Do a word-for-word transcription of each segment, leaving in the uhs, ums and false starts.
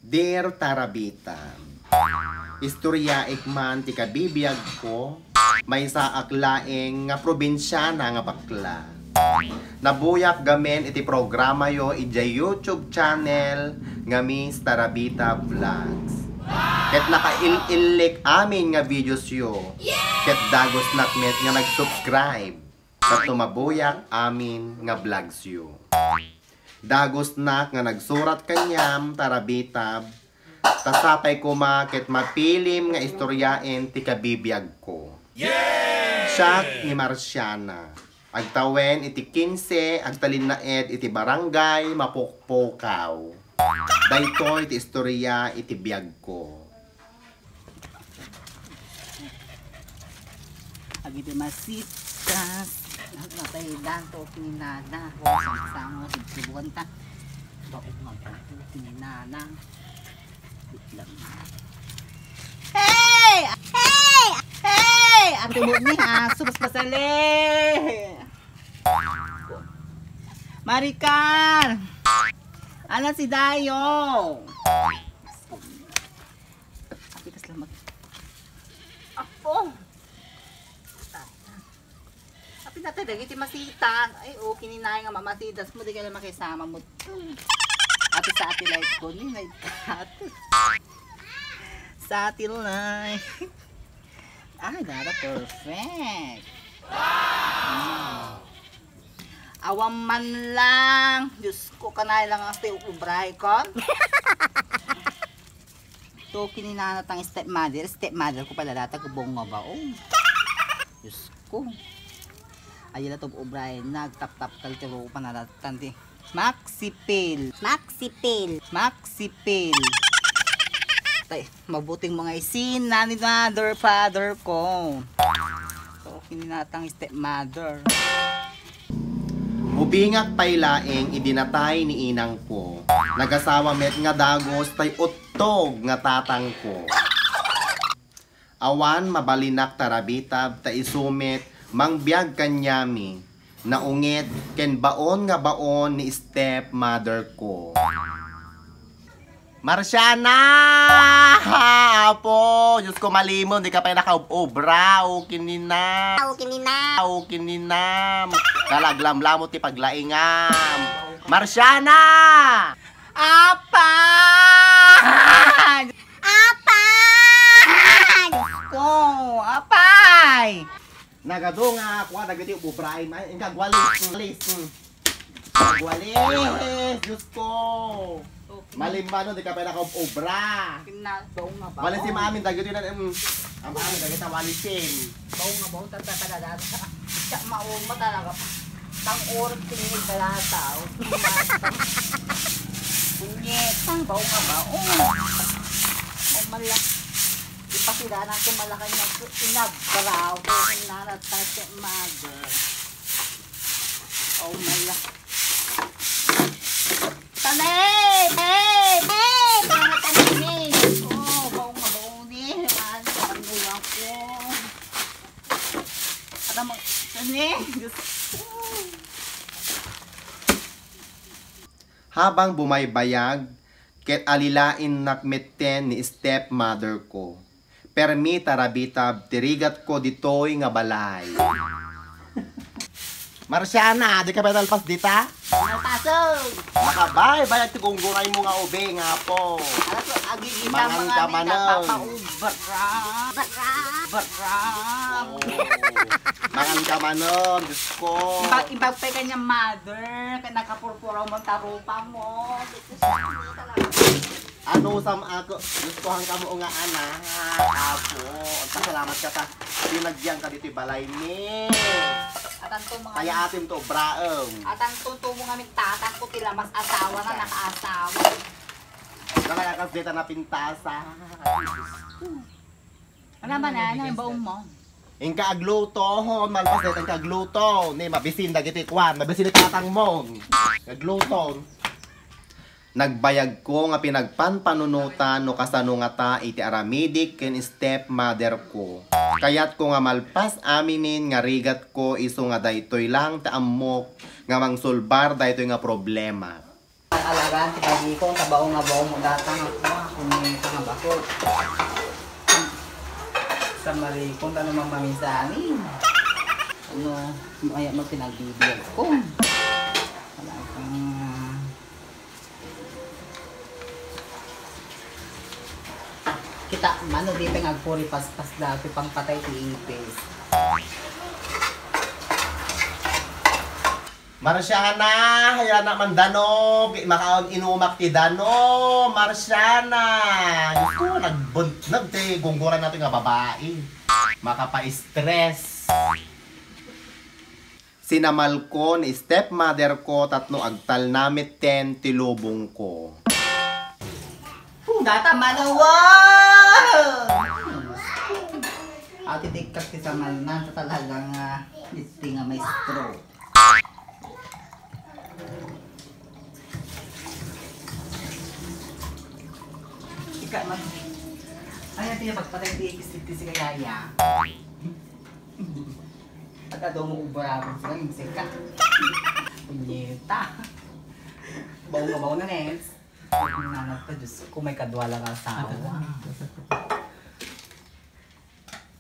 Dear Tarabita, istoryaek man ti kabibiagko, maysaak laeng nga probinsiana nga bakla. Nabuyak gamin iti programayo idiay YouTube channel nga Miss Tarabita Vlogs. Ket nakail-illik amin nga videosyo. Ket dagusnak met nga nag-subscribe. Ket tumabuyak amin nga vlogsyo. Dagusnak nga nagsurat kaniam, Tarabitab, ta sapay koma ket mapilim nga istoryaen ti kabibiagko. Siak ni Marciana. Agtawen iti kinse, agtalinnaed iti Barangay Mapukpukaw. Daytoy ti istorya iti biagko. Agidi masitas. Natay dan to kinana. Kung saan-saan nga sibsibuan ta. Baon nga bato kinana. Wait lang. Hey! Hey! Hey! Ate mo ni ha, subas pasali. Maricar! Ala si Dayo? Ate, kas lang mag- Apo! Apin natin, dagiti masitas. Ay, okay ni Nay nga mamasitas mo, di ka lang makisama mo. Ate sa ate light ko, ni light ka. Sa ate light. Ay, dada, perfect. Wow! Awan man lang. Diyos ko, kanay lang ang stay ubray ko. To, kininana tang stepmother. Stepmother ko pala data, gubong nga ba? Oh. Diyos ko. Ay, ila to ubray. Nagtaptap kaltiro pa na datan di. Maxipil. Maxipil. Maxipil. Tay, mabuting mga isina ni mother, father ko. To, kininatang stepmother. Ubingak pay laeng idi natay ni inang ko. Nagasawa met nga dagus tay uttog nga tatang ko. Awan mabalinak tarabitab ta isu met mangbiag kaniami. Naungit ken baon nga baon ni stepmother ko. Marciana! Apo! Diyos ko, malimon, di ka pay nakaub-obra. O kinina. O kinina. O kinina. Kalaglamlamot ti paglaingam. Marciana! Apa! Apa! Diyos ko, apay! Nagadu nga, kuha, dagiti ubraim. Ay, ingka, gwalis, gwalis. Mm. Gwalis, Diyos ko. Okay. Malimmano, di ka pa nakaub-obra. Kinalbaw nga ba? Walisim amin, dagiti na, mm. Ang amin, dagiti walisim. Baw nga ba? Tata talaga. Siya, mauma talaga. Tang oras, tingin ka lang, tao. Punyetang, baw nga ba? Oh. Oh, mala. Ipasidanan ko malakan niya. Inabra ko. Inanat ka siya, mother. Oh, mala. Tanay! Hey! Hey! Para tanay ni! Oh, baong nga baong ni! Ano, ano ako? Ano mo? Tanay! Diyos ko! Habang bumaybayag, ket alilainnak metten ni stepmother ko. Permi ta rabitab ti rigatko ditoy nga balay. Marciana, di ka ba nalpas dita? Nalpasog! Nakabaybayag ti gunggunay mo nga ubi nga apo. Alas, agigita Mangan mga ka ni manen. Napapaubra. Bara. Bara. Oh. Mangan ka manen, Diyos ko. Imbag, imbag pay kanya mother, kay nakapurpuraw mo tarupa mo. Diyos ko, hindi talaga. Ano sam ako, Diyos ko, hangkamo nga anak. Apo, pasalamat ka ta. Pinagyan ka dito'y balay ni. Atanto mga Kaya atim to, braem. Atanto to mga migtatang ko ti lamas asawa na Sa- nakaasawa. Kaya kas dita napintasa. Ano ba na? Ano yung baon mo? Inka agluto, ho, malpas dita inka agluto. Ni, mabisin dagiti kwan, mabisin ni tatang mo. Agluto. Nagbayagko nga pinagpanpanunotan no kasano ngata iti aramidik ken stepmother ko. Kayatko nga malpas aminen nga rigatko isu nga daytoy lang ti ammok nga mangsolbar daytoy nga problema. Alagaan ti bagikon, ta bao nga bao mo data nga kua, kung may nga bako. Sa marikon, ta naman mamisanin. Ano, ayaw mo pinagbibiyag ko. Talagang, kita, mano, di pa nga agpuri paspas dati, pangpatay ti ipis. Marciana, hayana man danon, makaon inumak ti danon, Marciana. Diyos ko, nagbuntag ti gungguran nato nga babae. Makapa-stress. Sinamal ko ni stepmother ko tapno agtalna metten ti lubong ko. Data manawa! Ati tikkat ti samal na, talaga nga, iti nga maestro. Ika man. Ay, ati nga pagpatay ti ikis ti si Kayaya. At ado mo ubra ako sa yung sika. Punyeta. Bao na, bao na, Nels. Nanat ka, Diyos ko, may kadwa lang asawa.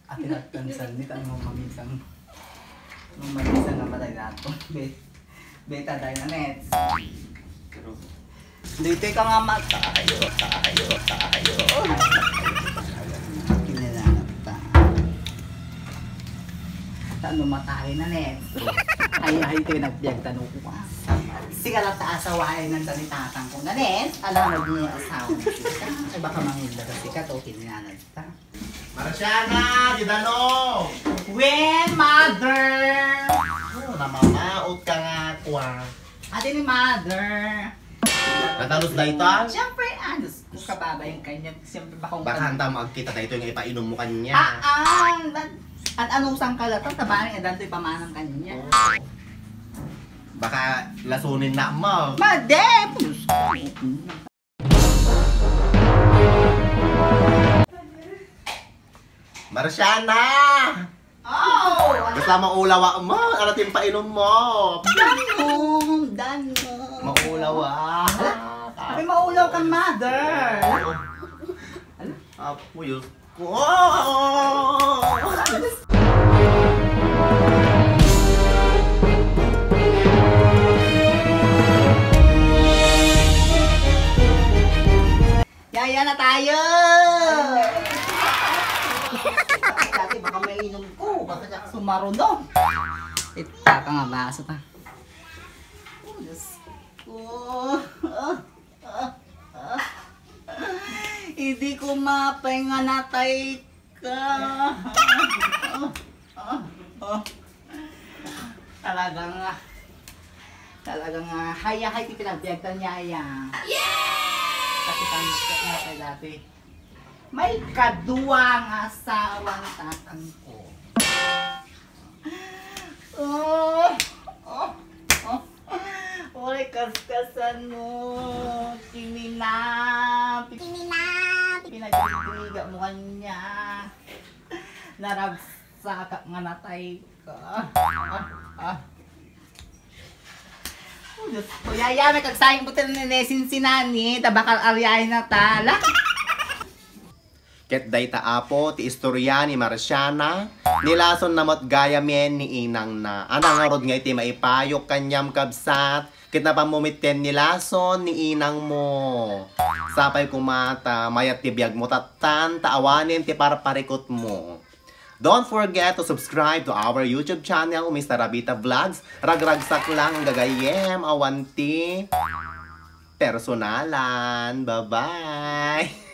Ati at kansan, di tayo mamamisang, mamamisang nga matay nato. Be-, beta dahil na, Nels. Pero, dito ka nga matayo, tayo, tayo. Kinilanat ta. Tano matay na, Nels. Ay, ay, ito yung nagbiag tano ko, ah. Sige lang ta asawain ng tanitatang ko na, Nels. Alam mo, di yung asawa mo. Ay, baka mangilda ka, sikat, o kinilanat ta. Marciana, di danon! When, mother? Oh, namamaot ka nga, kwa. Ate ni mother. Natalos dayta? Siyempre, ah, Diyos ko, kababa yung kanya. Siyempre, bakong Baka kanya. Hanta mo agkita daytoy nga ipainom mo kanya. Ah, ah, an-, an-, anong sangkalatan? Tabaning adan to'y pamanang kanya. Oh. Baka lasunin na mo. Made! Diyos ko. Marciana! Oh! Basta maulawa mo. Ano ti painom mo? Danum! Danum! Maulawa. Sabi maulaw ka, mother! Apo, Diyos ko. Yaya na tayo! Dati baka mainom ko, baka siya sumaruno. Ita ka nga baso ta. Oh, Diyos ko. Ah, ah, ah. Hindi ko mapay nga natay ka. Ah, ah, ah. Talagang, ah, talagang, ah, hayahay ti pinagbiagtan niya, aya. Kasi tanggap ka nga kay dati. May kaduang asawang tatang ko. Oh, oh, oh. Uray, kaskasan mo. Kininap. Kininap. Pinagtitriga mo kanya. Naragsak nga natay ka. Ah, ah. Oh, Diyos ko, yaya, may kagsayang butil ni Nesin sinani, tabakal aryain na tala. Ket dayta, Apo, ti istorya ni Marciana, nilason na met gayamen ni inangna. Ania ngarud nga iti maipayok kaniam, kabsat, ket napammumitten nilason ni inangmo. Sapay koma ta mayat ti biagmo tattan, ta awanen ti parparikutmo. Don't forget to subscribe to our YouTube channel, Mister Rabita Vlogs. Ragragsak lang gagayem, awan ti personalan. Bye-bye!